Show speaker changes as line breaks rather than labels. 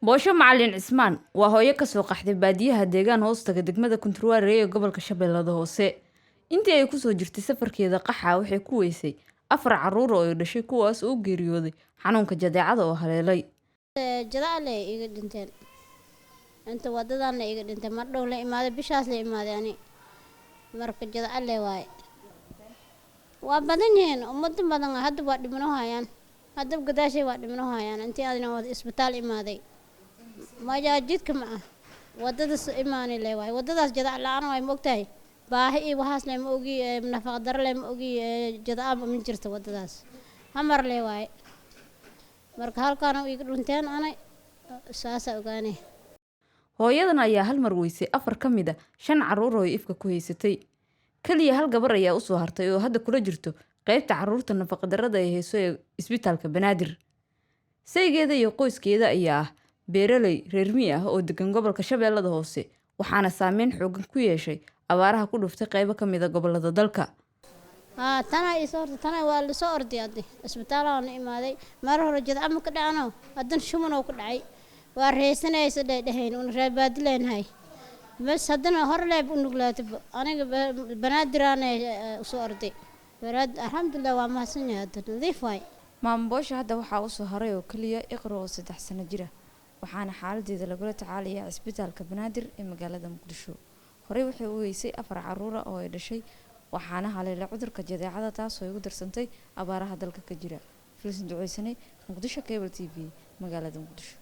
Boosho Macalin Cismaan waa hooyo kasoo qaxday baadiyaha deegaan hoostaga degmada Kunturwaare ee gobolka Shabeellada Hoose. Intii ay kusoo jirtay safarkeeda qaxa, waxay ku weysay 4 caruur oo ay dhashay, kuwaas oo u geeriyooday xanuunka jadeecada oo haleelay.
Jadaale iga dhinteen, inta wadadan la iga dhintay. Mar dhow la imaaday, bishaas la imaaday ani. Marka jadaale waaye, waa badan yihiin ummado badan. Hadda waa dhibno hayaan, hadda gadaashay waa dhibno hayaan. Intii adina isbitaal imaaday, maya, jidka ma ah, wadada imaani le waaye. Wadadaas jadac la-aan waay, ma ogtahay? Baahi iyo waxaas le ma ogi, nafaqa daro le ma ogi, jadaca ma jirto wadadaas, hamar le waaye. Marka halkaana iga dhunteen, ana saasa ogaanay.
Hooyadan ayaa hal mar weysay 4 ka mid a 5 caruur oo ay ifka ku haysatay. Keliya hal gabar ayaa usoo hartay oo hadda kula jirto qeybta caruurta nafaqadarrada ay hayso ee isbitaalka Banaadir. Saygeeda iyo qoyskeeda ayaa ah beeraley reer miyi ah oo degan gobolka Shabeellada Hoose, waxaana saameyn xoogan ku yeeshay abaaraha ku dhuftay qeybo ka mid a gobolada dalka.
Haa, tanaa isoo horta, tana waa lasoo orday. Hadda isbitaalaan imaaday. Mar hore jadca ma ka dhacno, haddana shuman oo ku dhacay. Waa reysanaysa dhedhehayn un reebaadileenahay bas. Haddana hore leeb u nuglaatay. Aniga Banaadiraana usoo orday. Alxamdulilah, waa mahadsan yahay, hadda nadiif waay.
Maamo Boosha hadda waxaa usoo haray oo keliya Iqro oo 3 sano jira, waxaana xaaladeeda lagula tacaalayaa cisbitaalka Banaadir ee magaalada Muqdisho. Horey waxay u weysay 4 caruura oo ay dhashay, waxaana haleelay cudurka jadeecada, taasoo ay ugu darsantay abaaraha dalka ka jira. Filson Duceysane, Muqdisho Cable TV, magaalada Muqdisho.